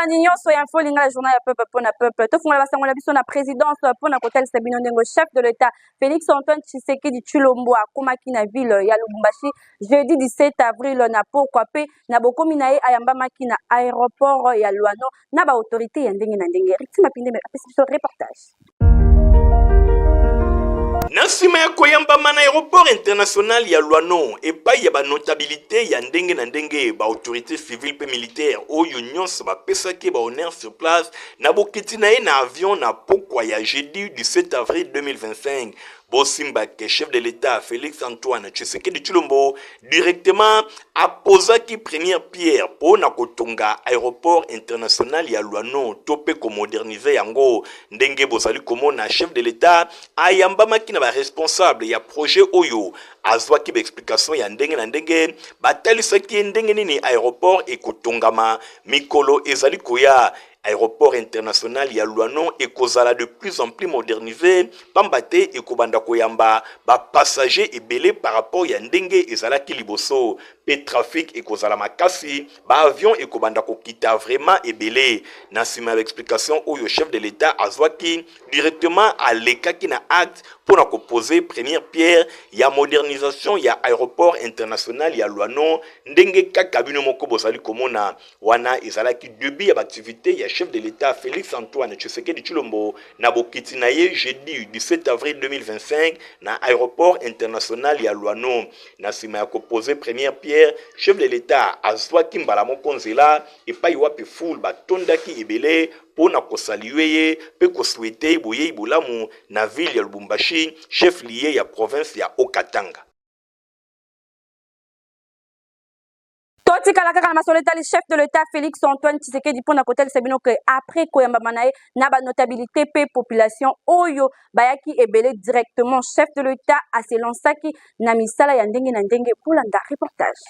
Balandi nyonso ya Info Lingala, journal ya peuple mpo na peuple, tofungola basango na biso na présidence mpo na kotalisa bino ndenge chef de l'État Félix Antoine Tshisekedi Tshilombo akomaki na ville ya Lubumbashi jeudi 17 avril na pokwa, mpe na bokomi na ye ayambamaki na aéroport ya Luano na baautorité ya ndenge na ndenge. Riti Mapindembe apesi biso reportage. Na nsima ya koyambama na aéroport international ya Luano epai ya banotabilité ya ndenge na ndenge, baautorité civile mpe militaire oyo nyonso bapesaki bahonneur sur place na bokiti na ye na avion na pokwa ya jeudi 17 avril 2025, bosimbake chef de l'État Félix Antoine Tshisekedi Tshilombo directement apozaki première pierre mpo na kotonga aéroport international ya Luano to mpe komoderniser yango. Ndenge bozali komona, chef de l'État ayambamaki na baresponsable ya projet oyo azwaki baexplication ya ndenge na ndenge. Batalisaki ye ndenge nini aéroport ekotongama mikolo ezali koya. Aéroport international ya Luano ekozala de plus en plus modernisé, pamba te ekobanda koyamba bapassager ebele par rapport ya ndenge ezalaki liboso, mpe trafic ekozala makasi, baavion ekobanda kokita vraiment ebele. Na nsima ya baexplication oyo chef de l'État azwaki, directement alekaki na acte mpo na kopose première pierre ya modernisation ya aéroport international ya Luano. Ndenge kaka bino moko bozali komona wana, ezalaki début ya baactivité ya chef de l'État Félix Antoine Tshisekedi Tshilombo na bokiti na ye jeudi 17 avril 2025 na aéroport international ya Luano. Na nsima ya kopose première pierre, chef de l'État azwaki mbala moko nzela epai wapi foule batondaki ebele mpo na kosaluer ye mpe kosouhaiter boyei bolamu na ville ya Lubumbashi, chef lieu ya province ya Haut-Katanga. Totikala kaka na masolo etali chef de l'État Félix Antoine Tshisekedi mpona kotalisa bino ke après koyambama na ye na banotabilité mpe population oyo bayaki ebele, directement chef de l'État aselançaki na misala ya ndenge na ndenge. Kolanda reportage.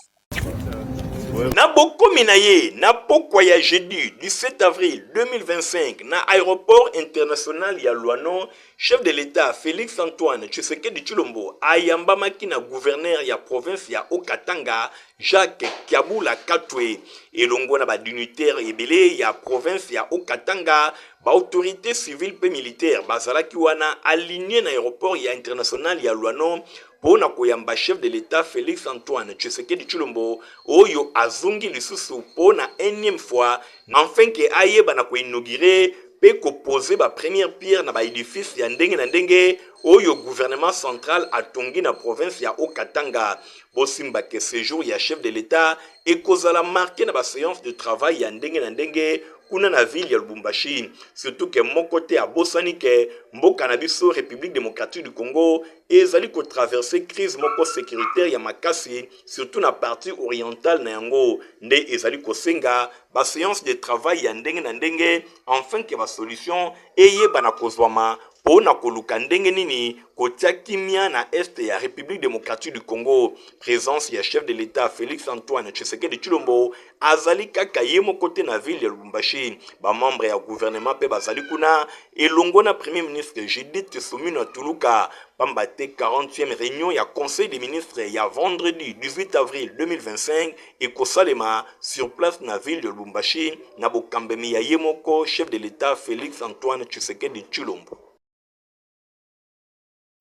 Na bokomi na ye na pokwa ya jeudi 17 avril 2025 na aéroport international ya Luano, chef de l'État Félix Antoine Tshisekedi Tshilombo ayambamaki na gouverneur ya province ya Haut-Katanga Jacques Kyabula Katwe, elongo na badignitaire ebele ya province ya Haut-Katanga. Baautorité civile mpe militaire bazalaki wana aligné na aéroport ya international ya Luano mpo na koyamba chef de l'État Félix Antoine Tshisekedi Tshilombo oyo azongi lisusu mpo na énième fois, afin ke ayeba na koinaugurer mpe kopose bapremière pierre na baédifice ya ndenge na ndenge oyo gouvernement central atongi na province ya Haut-Katanga. Bosimbake séjour ya chef de l'État ekozala marqué na baséance de travail ya ndenge na ndenge kuna na ville ya Lubumbashi, surtout ke moko te abosani ke mboka na biso République démocratique du Congo ezali kotraverser crise moko sécuritaire ya makasi, surtout na partie orientale na yango, nde ezali kosenga baséance de travail ya ndenge na ndenge afin ke basolution eyebana kozwama mpo na koluka ndenge nini kotia kimia na est ya République démocratique du Congo. Présence ya chef de l'État Félix Antoine Tshisekedi Tshilombo, azali kaka ye moko te na ville ya Lubumbashi. Bamembre ya gouvernement mpe bazali kuna elongo na premier ministre Judith Suminwa Tuluka, pamba te 40e réunion ya conseil des ministres ya vendredi 18 avril 2025 ekosalema sur place na ville de Lubumbashi na bokambemi ya ye moko chef de l'État Félix Antoine Tshisekedi Tshilombo.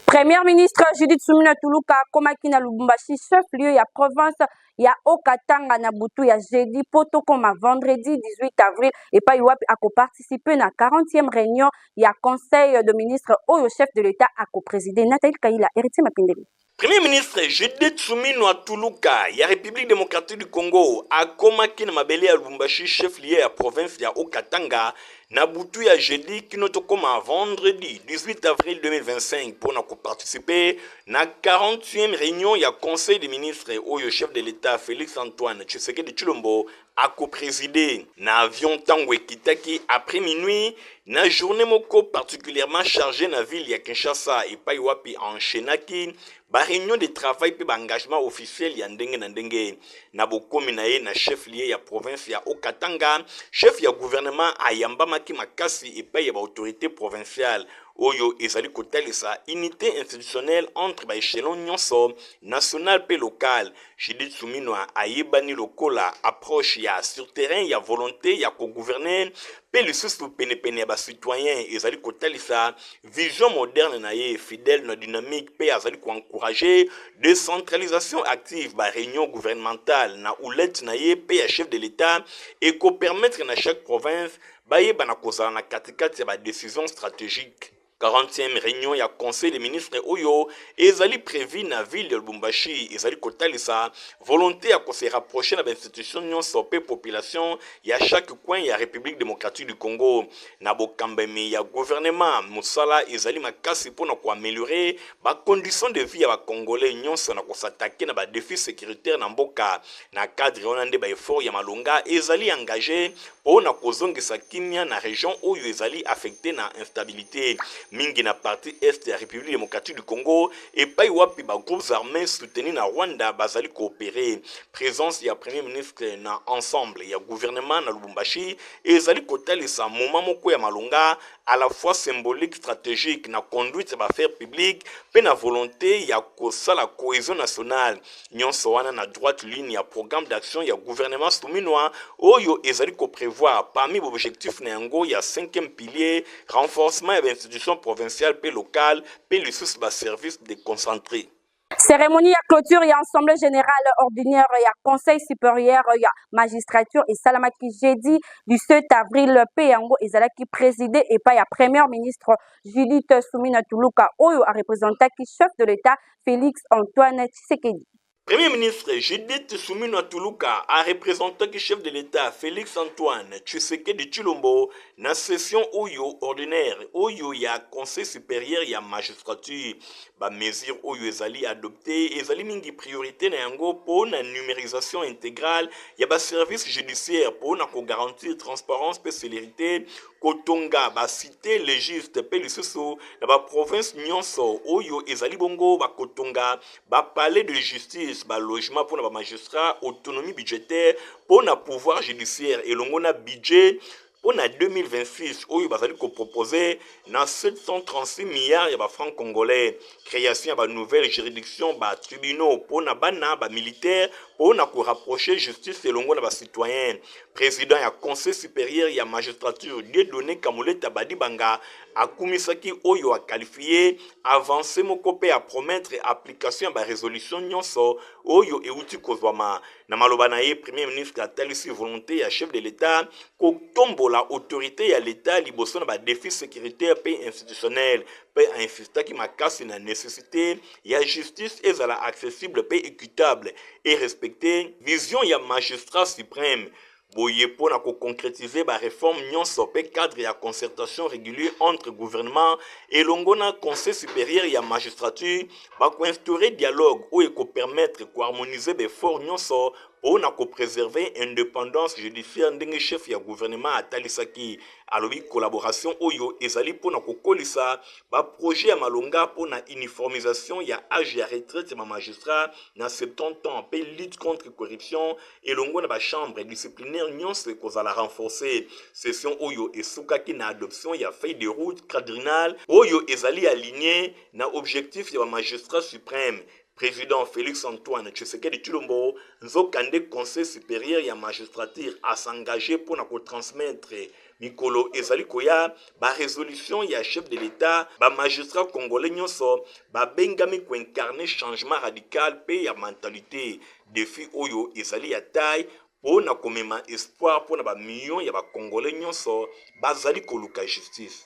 Première ministre Judith Suminwa Tuluka akomaki na Lubumbashi, chef lieu ya province ya Haut-Katanga, na butu ya jeudi po tokoma vendredi 18 avril, epai wapi akoparticiper na 40e réunion ya conseil de ministre oyo chef de l'État akoprésider. Nathalie Kaila, Héritier Mapindeli. Premier ministre Judith Suminwa Tuluka ya République démocratique du Congo akomaki na mabele ya Lubumbashi, chef lieu ya province ya Haut-Katanga, na butu ya jeudi kino tokoma vendredi 18 avril 2025 mpona koparticiper na 40e réunion ya conseil des ministres oyo chef de l'État Félix Antoine Tshisekedi Tshilombo akoprésider. Na avion ntango ekitaki après minuit na journée moko particulièrement chargée na ville ya Kinshasa, epai wapi enchaînaki baréunion de travail mpe baengagement officiel ya ndenge na ndenge, na bokomi na ye na chef lieu ya province ya Haut-Katanga, chef ya gouvernement ayambamaki makasi epai ya baautorité provinciale. Oyo ezali kotalisa unité institutionnelle entre ba echelons nyonso national mpe local. Judith Suminwa ayebani lokola approche ya sur terrain ya volonte ya ko gouverner mpe lisusu penepene ya ba citoyens. Ezali kotalisa vision moderne na ye, fidèle na dynamique mpe azali ko encourager décentralisation active. Ba réunion gouvernementale na houlette na ye mpe ya chef de l'État ekopermettre na chaque province bayeba na kozala na katikati ya badécision stratégique. 40e réunion ya Conseil des ministres oyo ezali prévu na ville de Lubumbashi ezali kotalisa volonté ya kose rapprocher na bainstitution nyonso mpe population ya chaque coin ya République démocratique du Congo. Na bokambami ya gouvernement, mosala ezali makasi mpona koaméliorer bacondition de vie ya bacongolais nyonso na kos'attaquer na badéfi sécuritaire na mboka. Na cadre wana nde baeffort ya malonga ezali engagé mpona kozongisa kimia na région oyo ezali affecté na instabilité mingi na partie est ya République démocratique du Congo, epai wapi bagroupes armés soutenus na Rwanda bazali koopérer. Présence ya Premier ministre na ensemble ya gouvernement na Lubumbashi ezali kotalisa moment moko ya malonga, à la fois symbolique, stratégique na conduite ya baaffaire publique mpe na volonté ya kosala cohésion nationale. Nyonso wana na droite ligne ya programme d'action ya gouvernement Suminwa oyo ezali koprévoir parmi baobjectif na yango ya cinquième pilier renforcement ya bainstitution provinciale mpe locale mpe lisusu baservice déconcentré. Cérémonie ya clôture ya Assemblée générale ordinaire ya Conseil supérieur ya magistrature esalamaki jeudi 17 avril mpe yango ezalaki présidé epai ya Premier ministre Judith Suminwa Tuluka oyo areprésentaki chef de l'État Félix Antoine Tshisekedi. Premier ministre Judith Suminwa Tuluka a représenté chef de l'État Félix Antoine Tshisekedi Tshilombo na session oyo ordinaire oyo ya Conseil supérieur ya magistrature. Ba mesure oyo ezali adopté ezali mingi, priorité na yango mpo na numérisation intégrale ya ba service judiciaire mpo na kogarantir transparence mpe célérité, kotonga bacité légiste mpe lisusu na baprovince nyonso oyo ezali bongo bakotonga bapalais de justice, balogement mpona bamagistrat, autonomie budgétaire mpona pouvoir judiciaire elongo na budget mpona 2026 oyo bazali kopropose na 736 milliards ya bafranc congolais, création ya banouvelle juridiction, batribunaux mpona bana bamilitaire mpona korapprocher justice elongo na bacitoyen. Président ya Conseil supérieur ya magistrature Dieudonné Kamuleta Badibanga akumisaki oyo aqualifié avancée moko mpe apromettre application ya barésolution nyonso oyo euti kozwama. Na maloba na ye, Premier ministre atalisi volonté ya chef de l'État kotombola autorité ya l'État liboso na badéfi sécuritaire mpe institutionnel mpe ainsistaki makasi na nécessité ya justice ezala accessible mpe équitable et respecter vision ya magistrat suprême. Boye mpona koconcrétiser baréforme nyonso mpe cadre ya concertation régulier entre gouvernement elongo na Conseil supérieur ya magistrature, bakoinstaurer dialogue oyo ekopermettre koharmoniser baeffort nyonso mpona kopréserver indépendance judiciaire ndenge chef ya gouvernement atalisaki. Alobi collaboration oyo ezali mpona kokolisa baprojet ya malonga mpona uniformisation ya âge ya retraite ya bamagistrat na 70 ans mpe lutte contre corruption elongo na bachambre disciplinaire nyonso ekozala renforcé. Session oyo esukaki na adoption ya feuille de route quadriennale oyo ezali aligné na objectif ya bamagistrat suprême président Félix Antoine Tshisekedi Tshilombo. Nzokande Conseil supérieur ya magistrature as'engagé mpona kotransmettre mikolo ezali koya barésolution ya chef de l'État. Bamagistrat congolais nyonso babengami koincarner changement radical mpe ya mentalité, défi oyo ezali ya taille mpo na komema espoir mpo na bamillion ya bacongolais nyonso bazali koluka justice.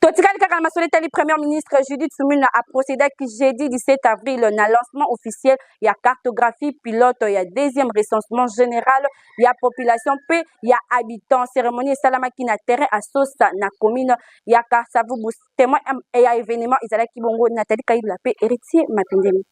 Totikali kaka na masolo etali Premier ministre Judith Suminwa aprocédaki jeudi 17 avril na lancement officiel ya cartographie pilote ya deuxième recensement général ya population mpe ya habitant. Cérémonie esalamaki na terrain Asosa na commune ya Kasavubu. Témoin ya événement ezalaki bongo Nathalie Kaibla mpe Héritier Mapindemi.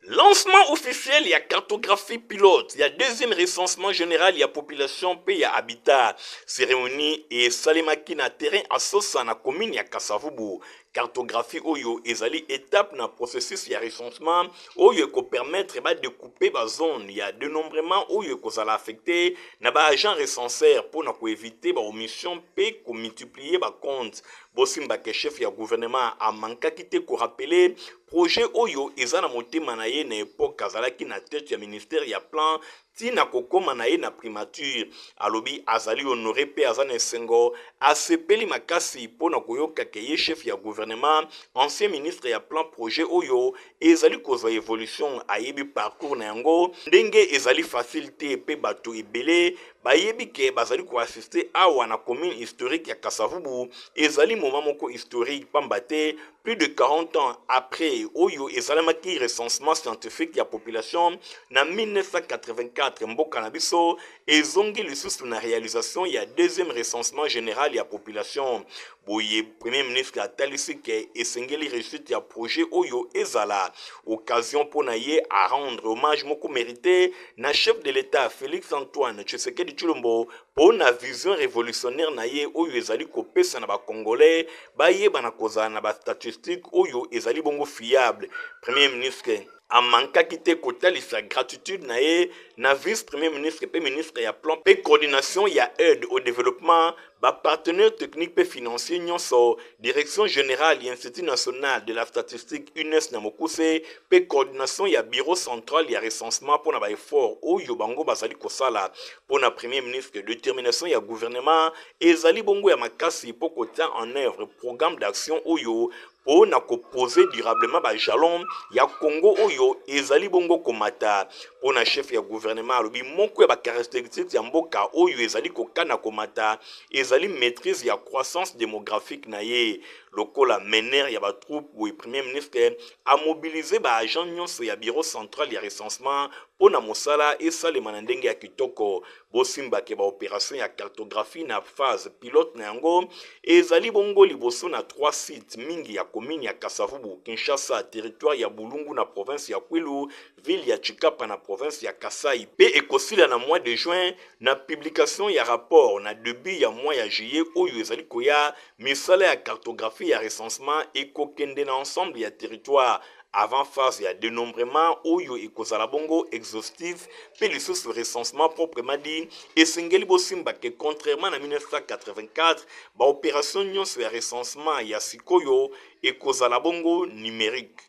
Lancement officiel ya cartographie pilote ya deuxième recensement général ya population mpe ya habitat. Cérémonie esalemaki na terrain Asosa na commune ya Kasavubu. Cartographie oyo ezali étape na processus ya recensement oyo ekopermettre badécouper bazone ya dénombrement oyo ekozala affecté na baagent recenseur mpona koéviter baomission mpe komultiplier bacompte. Bosimba ke chef ya gouvernement amankaki te korappeler projet oyo eza na motema na ye na epoque azalaki na tete ya ministère ya plan ti na kokoma na ye na primature. Alobi azali honore mpe aza na esengo, asepeli makasi mpo na koyoka ke ye chef ya gouvernement, ancien ministre ya plan, projet oyo ezali kozwa evolution. Ayebi parcours na yango ndenge ezali facile te, mpe bato ebele bayebi ke bazali koassister awa na commune historique ya Kasavubu. Ezali moment moko historique, pamba te plus de 40 ans après oyo esalemaki recensement scientifique ya population na 1984, mboka na biso ezongi lisusu na réalisation ya deuxième recensement général ya population. Boye premier ministre atalisi ke esengeli réussite ya projet oyo ezala occasion mpo na ye a rendre hommage moko mérité na chef de l'État Félix Antoine Tshisekedi Tshilombo mpo na vision révolutionnaire na ye oyo ezali kopesa na Bacongolais bayeba na kozala na bastatistique oyo ezali bongo fiable. Premier ministre amankaki te kotalisa gratitude na ye na vice premier ministre mpe ministre ya plan mpe coordination ya aide au développement, bapartenaire technique mpe financier nyonso, direction générale ya Institut national de la statistique, INS na mokuse, mpe coordination ya bureau central ya recensement mpo na baeffort oyo bango bazali kosala. Mpo na premier ministre, détermination ya gouvernement ezali bongo ya makasi mpo kotia en œuvre programme d'action oyo mpo na koposer durablement bajalon ya Congo oyo ezali bongo komata. Mpo na chef ya gouvernement, alobi moko ya bacaractéristique ya mboka oyo ezali kokana komata ezali maîtrise ya croissance démographique na ye. Lokola meneur ya batroupe, boye premier ministre amobiliser baagent nyonso ya bureau central ya recensement mpo na mosala esalema na ndenge ya kitoko. Bosimbake baopération ya cartographie na phase pilote na yango ezali bongo liboso na 3 sites mingi ya commune ya Kasavubu, Kinshasa, territoire ya Bulungu na province ya Kwilu, ville ya Tshikapa na province ya Kasai, mpe ekosila na mois de juin na publication ya rapport. Na début ya mois ya juillet oyo ezali koya, misala ya cartographie ya recensement ekokende na ensemble ya territoire avant phase ya dénombrement oyo ekozala bongo exhaustif mpe lisusu recensement proprement dit. Esengeli bosimba ke contrairement na 1984, baopération nyonso ya recensement ya sikoyo ekozala bongo numérique.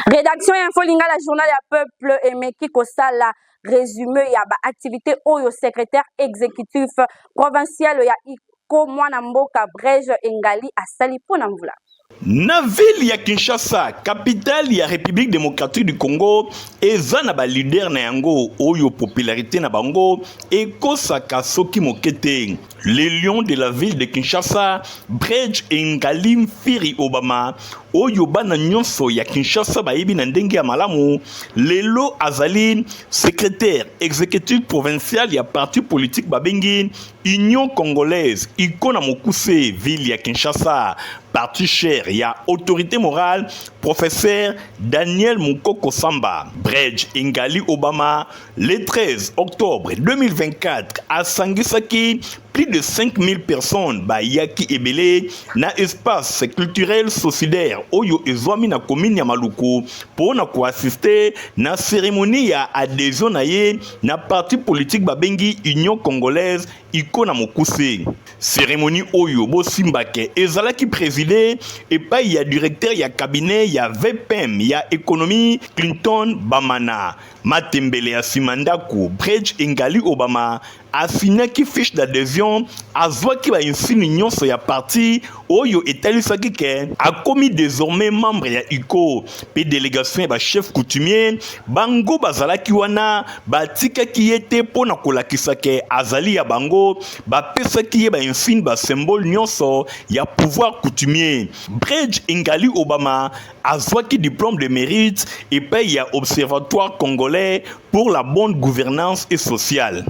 Rédaction ya Info Lingala, journal ya peuple, emeki kosala résumé ya baactivité oyo secrétaire exécutif provincial ya UCO, mwana mboka Brege Engali, asali mpo na mvula. Na ville ya Kinshasa, capitale ya République démocratique du Congo, eza na baleader na yango oyo popularité na bango ekosaka soki moke te. Le lion de la ville de Kinshasa, Brej Engali Mfiri Obama, oyo bana nyonso ya Kinshasa bayebi na ndenge ya malamu, lelo azali secrétaire exécutif provincial ya parti politique babengi Union congolaise, UCO na mokuse, ville ya Kinshasa, parti cher ya autorité morale professeur Daniel Mukoko Samba. Brej Engali Obama, le 13 octobre 2024, asangisaki plus de 5000 personnes bayaki ebele na espace culturel solidaire oyo ezwami na commune ya Maluku mpo na koassister na cérémonie ya adhésion na ye na parti politique babengi Union congolaise, UCO na mokuse. Cérémonie oyo, bosimbake, ezalaki présidé epai ya directeur ya cabinet ya VPM ya économie, Clinton Bamana. Matembele ya nsima ndako, Brej Engali Obama asignaki fiche d'adhésion, azwaki bainsigne nyonso ya parti oyo etalisaki ke akomi désormais membre ya UCO. Mpe délégation ya bachef coutumier, bango bazalaki wana, batikaki ye te mpo na kolakisa ke azali ya bango. Bapesaki ye bainsigne, basymbole nyonso ya pouvoir coutumier. Brej Engali Obama azwaki diplôme de mérite epai ya Observatoire congolais pour la bonne gouvernance et sociale.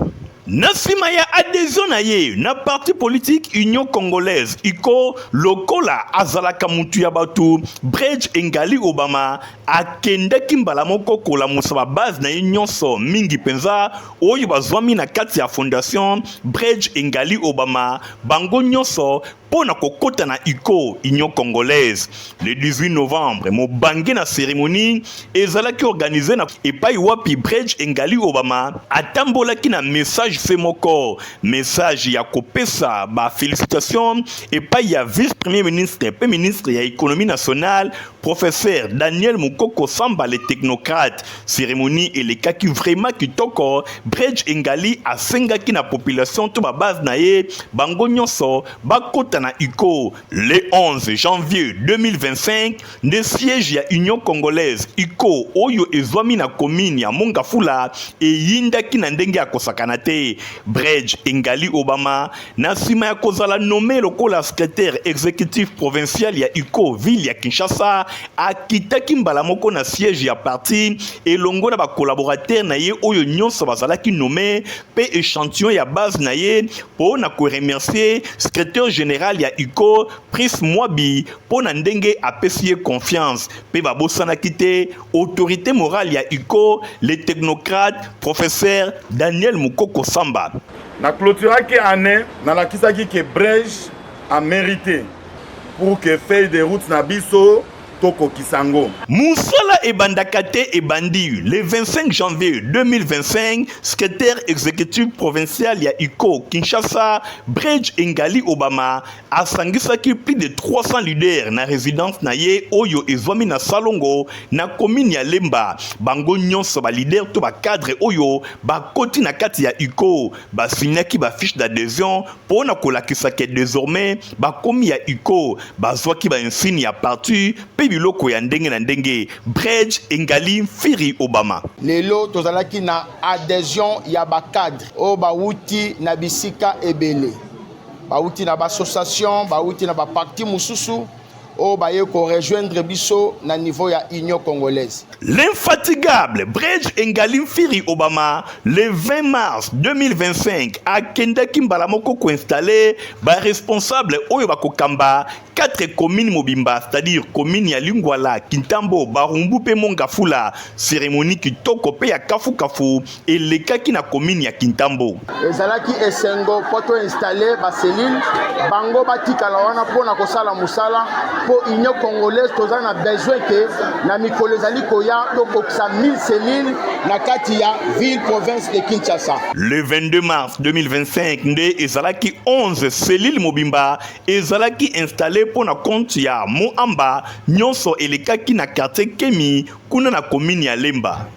Na nsima ya adhésion na ye na parti politique Union congolaise, UCO, lokola azalaka mutu ya bato, Brej Engali Obama akendaki mbala moko kolamusa babase na ye nyonso, mingi mpenza oyo bazwami na kati ya fondation Brej Engali Obama, bango nyonso. mpo na kokota na UCO, Union Congolaise. Le 18 novembre, mobange na cérémonie ezalaki organisé na epai wapi Bredge Engali Obama atambolaki na message se moko, message ya kopesa ba félicitations epai ya vice premier ministre mpe ministre ya Économie nationale, professeur Daniel Mukoko Samba le technocrate. Cérémonie elekaki vraiment kitoko. Bredge Engali asengaki na population to babase na ye bango nyonso bakota na UCO. Le 11 janvier 2025 nde siège ya Union Congolaise, UCO, oyo ezwami na commune ya Mont-Ngafula eyindaki na ndenge ya kosakana te. Bredge Engali Obama, na nsima ya kozala nommé lokola secrétaire exécutif provincial ya UCO ville ya Kinshasa, akitaki mbala moko na siège ya parti elongo na bacollaborateur na ye oyo nyonso bazalaki nommé mpe échantillon ya base na ye mpo na koremercier secrétaire général ya UCO, Prince Mwabi, mpo na ndenge apesi ye confiance. Mpe babosanaki te autorité morale ya UCO, le technocrate professeur Daniel Mukoko Samba. Na clôturaki année, nalakisaki ke Brege a mérité pour que feuille de route na biso tokokisa yango. Mosala ebandaka te ebandi. Le 25 janvier 2025, secrétaire exécutif provincial ya UCO Kinshasa, Bredge Engali Obama, asangisaki plus de 300 leaders na résidence na ye oyo ezwami na Salongo, na commune ya Lemba. Bango nyonso baleader to bacadre oyo bakoti na kati ya UCO basignaki bafiche d'adhésion mpo na kolakisa ke désormais bakomi ya UCO. Bazwaki bainsigne ya parti mpe biloko ya ndenge na ndenge. Bredge Engali Mfiri Obama. Lelo tozalaki na adhésion ya bacadre oyo bawuti na bisika ebele, bawuti na baassociation, bawuti na baparti mosusu oyo baye korejoindre biso na niveau ya Union congolaise. L'infatigable Bredge Engali Mfiri Obama, le 20 mars 2025, akendaki mbala moko koinstaller baresponsable oyo bakokamba 4 communes mobimba, c'est-à-dire commune ya Lingwala, Kintambo, Barumbu mpe Mont-Ngafula. Cérémonie kitoko mpe ya kafukafu elekaki na commune ya Kintambo. Ezalaki esengo mpo toinstaller bacellule, bango batikala wana mpona kosala mosala mpo Union congolaise. Toza na besoin ke na mikolo ezali koya tokokisa 1000 cellules na kati ya ville province de Kinshasa. Le 22 mars 2025 nde ezalaki 11 cellule mobimba ezalaki installé mpo na compte ya Moamba. Nyonso elekaki na quartier Kemi, kuna na commune ya Lemba.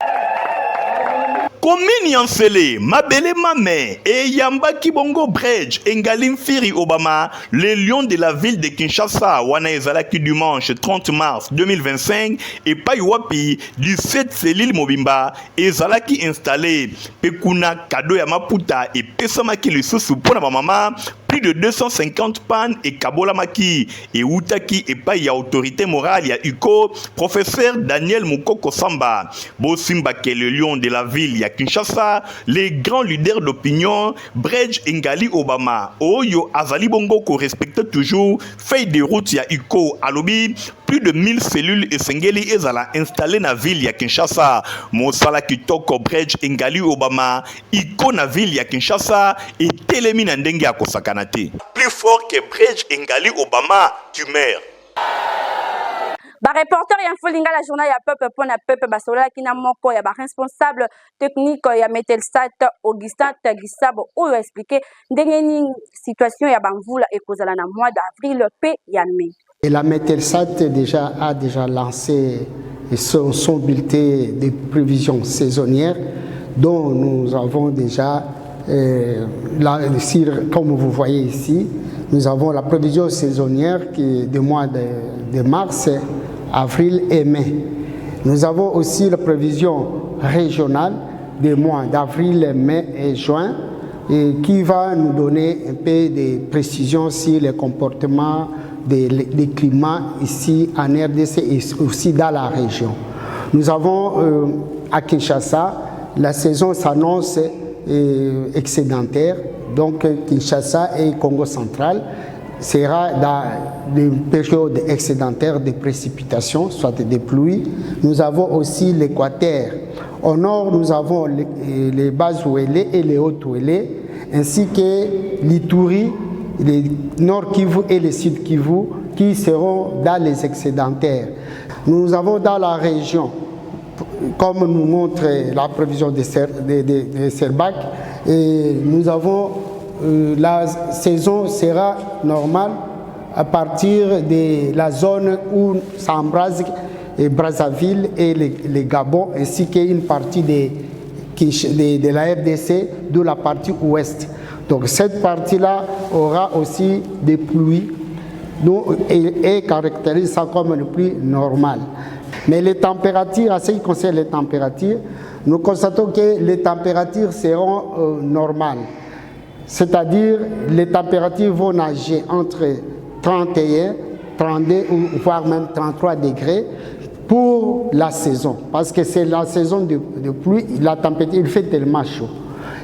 Commune ya Nsele, mabele mame, eyambaki bongo Bredge Engali Mfiri Obama, le lion de la ville de Kinshasa. Wana ezalaki dimanche 30 mars 2025, epai wapi 17 cellule mobimba ezalaki installé. Mpe kuna kado ya maputa epesamaki lisusu mpo na bamama. Plus de 250 pagnes ekabolamaki, ewutaki epai ya autorité morale ya UCO, professeur Daniel Mukoko Samba. Bosimbake, le lion de la ville ya Kinshasa, les grands leaders d'opinion, Bredge Engali Obama, oyo azali bongo korespecter toujours feuille de route ya UCO, alobi plus de 1000 cellules esengeli ezala installé na ville ya Kinshasa. Mosala kitoko, Bredge Engali Obama. UCO na ville ya Kinshasa etelemi na ndenge ya kosakana te. Plus fort que Bredge Engali Obama, tu meurs. Bareporter ya Info Lingala, journal ya peuple mpo na peuple, basololaki na moko ya baresponsable technique ya Metelsat, Augustin Tagisabo, oyo aexpliquer ndenge nini situation ya bamvula ekozala na mois d'avril mpe ya mai. Et la Metelsat a déjà lancé son bulletin de prévisions saisonnières dont nous avons déjà, là, comme vous voyez ici, nous avons la prévision saisonnière qui est du mois de mars, avril et mai. Nous avons aussi la prévision régionale des mois d'avril, mai et juin et qui va nous donner un peu de précisions sur les comportements des climats ici en RDC et aussi dans la région. Nous avons à Kinshasa, la saison s'annonce excédentaire, donc Kinshasa et Congo central sera dans une période excédentaire de précipitations, soit des pluies. Nous avons aussi l'Équateur. Au nord, nous avons les Bas-Uélé et les Haut-Uélé, ainsi que l'Ituri. le Nord Kivu et le Sud Kivu qui seront dans les excédentaires. Nous avons dans la région, comme nous montre la prévision de, de, de, Serbac, et nous avons euh, la saison sera normale à partir de la zone où s'embrase et Brazzaville et le, Gabon, ainsi qu'une partie de, de, de la RDC, de la partie ouest. Donc cette partie-là aura aussi des pluies et, et caractérise ça comme une pluie normale. Mais les températures, à ce qui concerne les températures, nous constatons que les températures seront euh, normales. C'est-à-dire les températures vont nager entre 31, 32 ou voire même 33 degrés pour la saison. Parce que c'est la saison de, de pluie, la température, il fait tellement chaud.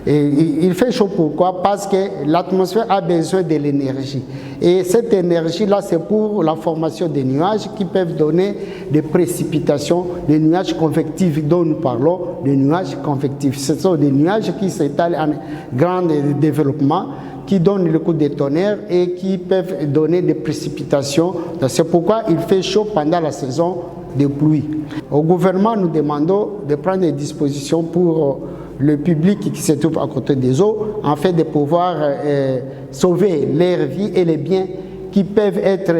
Et il fait chaud pourquoi Parce que l'atmosphère a besoin de l'énergie. Et cette énergie-là, c'est pour la formation des nuages qui peuvent donner des précipitations, des nuages convectifs dont nous parlons, des nuages convectifs. Ce sont des nuages qui s'étalent en grand développement qui donnent le coup de tonnerre et qui peuvent donner des précipitations. C'est pourquoi il fait chaud pendant la saison de pluie. Au gouvernement, nous demandons de prendre des dispositions pour le public qui se trouve à côté des eaux, afin de pouvoir euh, sauver leur vie et les biens qui peuvent être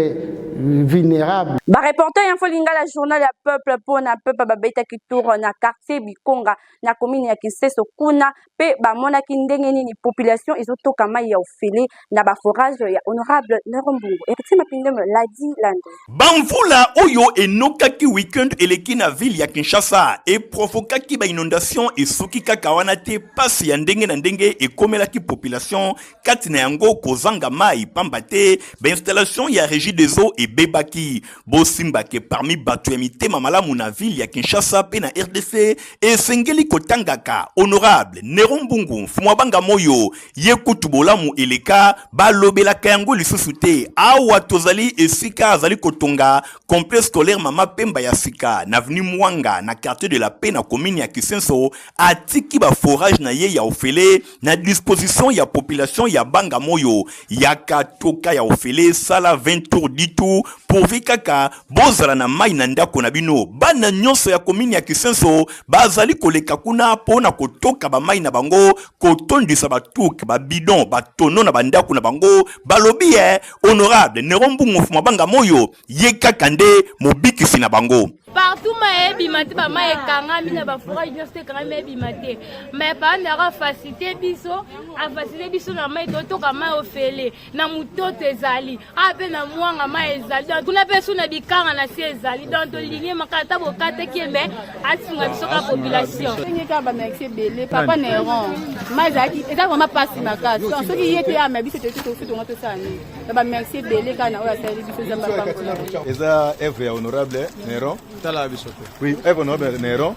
vulnérables. Ba reporter ya Lingala journal ya peuple mpona peuple babetaki tour na quartier Bikonga na commune ya Kisenso kuna mpe bamonaki ndenge nini population ezotoka mai ya ofele na baforage ya honorable Nero Mbungu. Héritier Mapindemo Ladi Lando. Bamvula oyo enokaki weekend eleki na ville ya Kinshasa eprovokaki bainondation esuki kaka wana te pasi ya ndenge na ndenge ekomelaki population kati na yango kozanga mai pamba te bainstallation ya régie des eaux ebebaki bosimbake parmi bato ya mitema malamu na ville ya Kinshasa mpe na RDC esengeli kotangaka honorable Nero Mbungu mfumu wa banga moyo ye kutu bolamu eleka balobelaka yango lisusu te awa tozali esika azali kotonga complexe scolaire mama Pemba ya sika na avenue Mwanga na quartier de la Paix na commune ya Kisenso atiki baforage na ye ya ofele na disposition ya population ya banga moyo yaka toka ya ofele sala 20 tours 10 tours pourvu kaka bozala na mai na ndako na bino bana nyonso ya commune ya Kisenso bazali koleka kuna mpo na kotoka bamai na bango kotondisa batuke babidon batono na bandako na bango balobi ye honorable Nero Mbungu mfumu banga moyo ye kaka nde mobikisi na bango partout mai ebima te bamai ekangami na baforage nyonso te ekangami ebima te mais pandaka afacilité biso afacilité biso na mai totoka mai ofele na mototo ezali awa mpe na mwanga mai ezali donc kuna mpe su na bikanga na se ezali donc tolingi makala ata bokataki ye mais asunga biso ka population ndenge kaka bamerci ebele papa Neron mai ezalaki eza vraiment mpasi makasi donc soki ye te ama biso toki tonga tosala nini na bamerci ebele kaka na oyo asaleli biso eza bapambola eza œuvre ya honorable Neron talaka biso te oui œuvre honorable Neron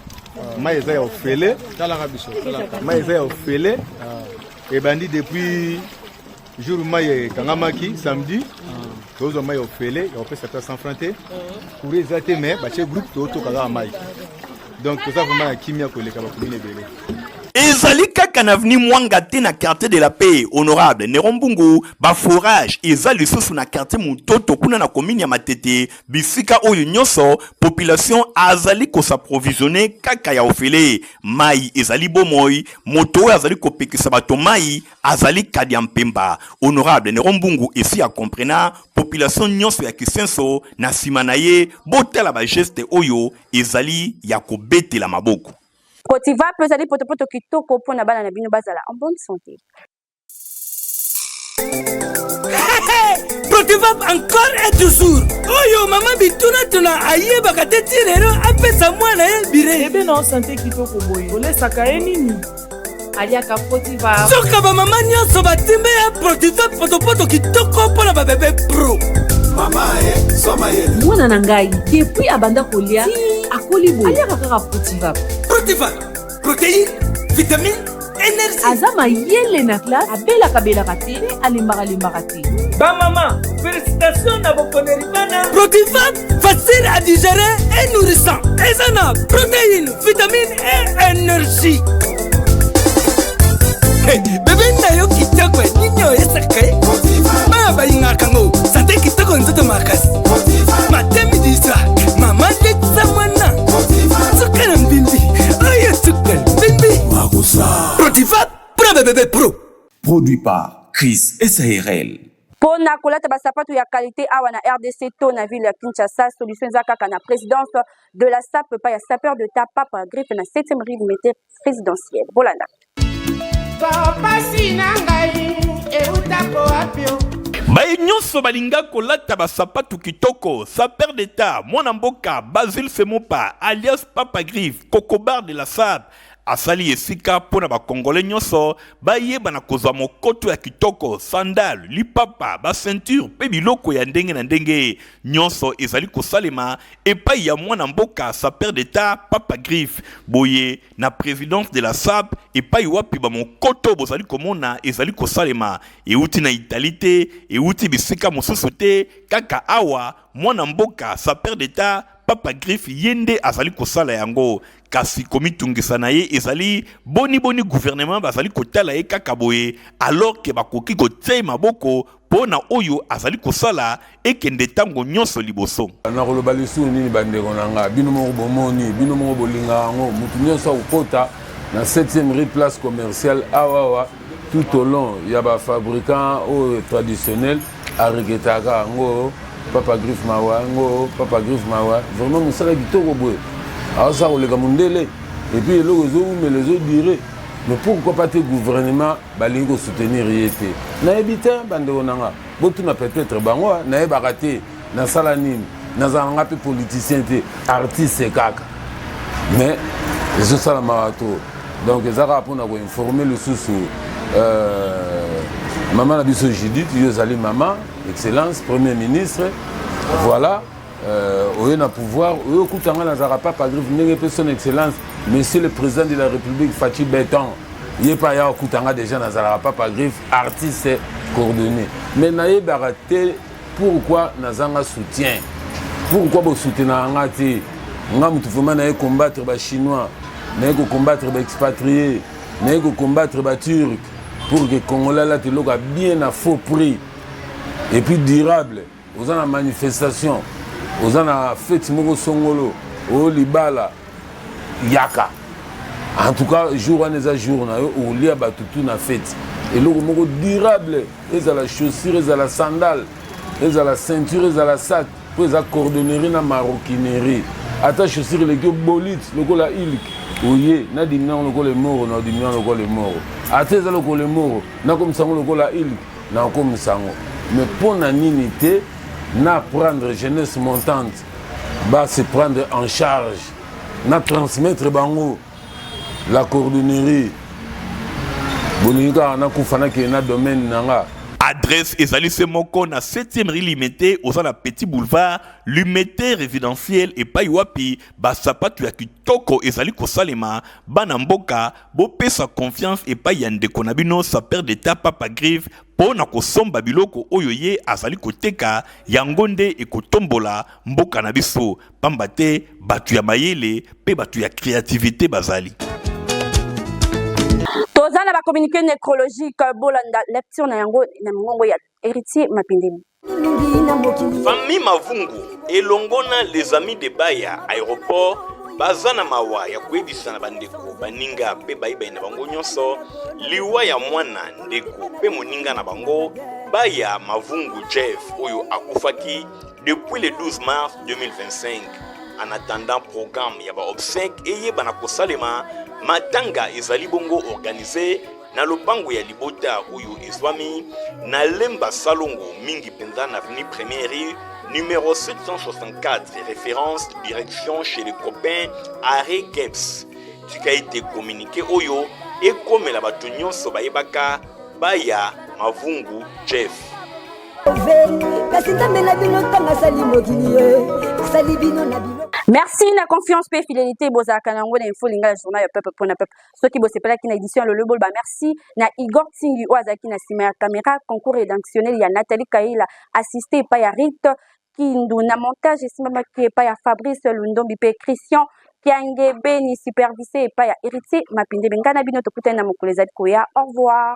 mai eza ya ofele talaka biso mai eza ya ofele ebandi depuis jour mai ekangamaki samedi tozwa mai ya ofele ya kopesa ata 100 franc te courant eza te mais batie groupe totoka kaka mai donc toza vraiment na kimia koleka bacommune ebele ezali kaka na avenue Mwanga te na quartier de la Paix honorable Nero Mbungu baforage eza lisusu na quartier Mutoto kuna na commune ya Matete bisika oyo nyonso population azali kos'approvisionner kaka ya ofele mai ezali bomoi moto oyo azali kopekisa bato mai azali kadi ya mpemba honorable Nero Mbungu esi akomprena population nyonso ya Kisenso na nsima na ye botala bageste oyo ezali ya kobetela maboko Protiva mpe ezali potopoto kitoko mpona bana na bino bazala en bonne santé. Protivap encore et toujours oyo mama bitunatuna ayebaka te ti lelo apesa mwana ye bire bebe na santé kitoko boye olesaka ye nini aliaka Protiva soka bamama nyonso batimbe ya Protivap potopoto kitoko mpo na babebe pro mama e soma ye mwana na ngai depuis abanda kolia akoli boye aliaka kaka Protiva Protiva protéine vitamine énergie aza mayele na classe abelaka-belaka te mpe alembaka-lembaka te bamama félicitation na bokoneli bana Protiva facile à digérer et nourrissant eza na protéine vitamine et énergie hey, bebe na yo kitoko nini oyesaka ye Balingaka yango sante kitoko, nzoto makasi, matin midi soir. Mama letisa mwana suka na mbimbi oyo, suka na mbimbi. Protiva pro bebebe pro. Produit par Chris SARL. Mpo na kolata basapatu ya qualité awa na RDC to na ville ya Kinshasa, solution eza kaka na présidence de la SAP, pa ya sapeur d'État Papa Griffe, na 7e rue Limete résidentielle. Bolanda. Pasi na ngai eutako wapi? Baye nyonso balinga kolata basapatu kitoko, sapeur d'État mwana mboka Basile Semopa alias Papa Griffe, kokobar de la SAP, asali esika mpo na bakongole nyonso bayeba na kozwa mokoto ya kitoko, sandale, lipapa, baceinture mpe biloko ya ndenge na ndenge. Nyonso ezali kosalema epai ya mwana mboka sapeur d'État Papa Griffe. Boye na présidence de la SAP, epai wapi bamokoto bozali komona ezali kosalema, euti na Italie te, euti bisika mosusu te, kaka awa mwana mboka sapeur d'État Papa Griffe ye nde azali kosala yango. Kasi komitungisa na ye ezali boni boni gouvernement bazali kotala ye kaka boye, alors ke bakoki kotia ye maboko mpo na oyo azali kosala ekende ntango nyonso liboso. Nakoloba lisusu nini, bandeko na nga? Bino moko bomoni, bino moko bolingaka yango. Motu nyonso akokota na 7e rue, place commerciale awawa, tout au long ya bafabricant oyo traditionnel, aregretaka yango: Papa Griffe mawa, yango Papa Griffe mawa. Vraiment mosala kitoko boye, aosala koleka mondele, et puis eloko ezowumela, ezodure. Mais pourquoi pas te gouvernement balingi kosoutenir ye te? Nayebi te, bandeko na nga, botuna peut-être bango. Nayebaka te nasala nini, nazala nga mpe politicien te, artiste kaka, mais ezosalamaka to. Donc eza kaka mpona koinforme lisusu mama na biso Judith. Yo ozali mama excellence premier ministre, voilà, oye na pouvoir, oyo okutanga nazalaka Papa Griffe, ndenge mpe son excellence monsieur le président de la République Fatshi Béton, ye mpe aya okutanga déjà nazalaka Papa Griffe, artiste coordonné. Mais nayebaka te pourquoi nazanga soutien, pourquoi bosoutenaka nga te. Nga motu vraiment naye combattre bachinois, naye kocombattre baexpatrié, naye kocombattre baturc pour que Congolais alata eloko ya bien na faux prix et puis durable. Oza na manifestation, oza na fête moko songolo, oyo libala, yaka. En tout cas jour wana eza jour na yo, olia bato tu na fête. Eloko moko durable, ezala chaussure, ezala sandale, ezala ceinture, ezala sac, mpo eza cordonnerie na maroquinerie. Ata chaussure eleki obolite lokola ilk, oye nadimi nango lokola emoro, na odimi nango lokola emoro. Ata eza lokola emoro, nakomisa yango lokola ilk, nakomisa yango. Mais mpo na nini te na prendre jeunesse montante ba se prendre en charge, na transmettre bango la cordonnerie? Bolingi kaka nakufa, nakende na domaine na nga. Adresse ezali se moko na 7e rue Limete, oza na Petit Boulevard Limete résidentiel, epai wapi basapatu ya kitoko ezali kosalema. Bana mboka, bopesa confiance epai ya ndeko na bino sapeur d'État Papa Griffe mpo na kosomba biloko oyo ye azali koteka. Yango nde ekotombola mboka na biso, pamba te bato ya mayele mpe bato ya créativité bazali. Toza na bacommuniqué nécrologique, bolanda lecture na yango na mongongo ya Héritier Mapindemi. Famille Mavungu elongo na les amis de Baya aéroport baza na mawa ya koyebisa na bandeko, baninga mpe bayibai na bango nyonso liwa ya mwana, ndeko mpe moninga na bango Baya Mavungu Jeff, oyo akufaki depuis le 12 mars 2025. En attendant programme ya baobsèque eyebana kosalema, matanga ezali bongo organisé na lopango ya libota oyo ezwami na Lemba Salongo, mingi mpenza na avenue Première rue numéro 764, référence direction chez les copains, arrêt Geps. Tika ete communiqué oyo ekomela bato nyonso bayebaka Baya Mavungu Jeff. Kasi Nzambe na bino, ntango asali mokili, ye asali bino na bilo. Merci na confiance mpe fidélité bozalaka na yango na Info Lingala, journal ya peuple mpona peuple. Soki bosepelaki na édition ya lelo, boloba merci na Igor Tingi oyo azalaki na nsima ya caméra, concours rédactionnel ya Nathalie Kaila, assisté epai ya Rite Kindu, na montage esimbamaki epai ya Fabrice Lundombi mpe Christian Kiange Beni, supervisé epai ya Héritier Mapindebe. Ngai na bino tokutani na mokolo ezali koya. Au revoir.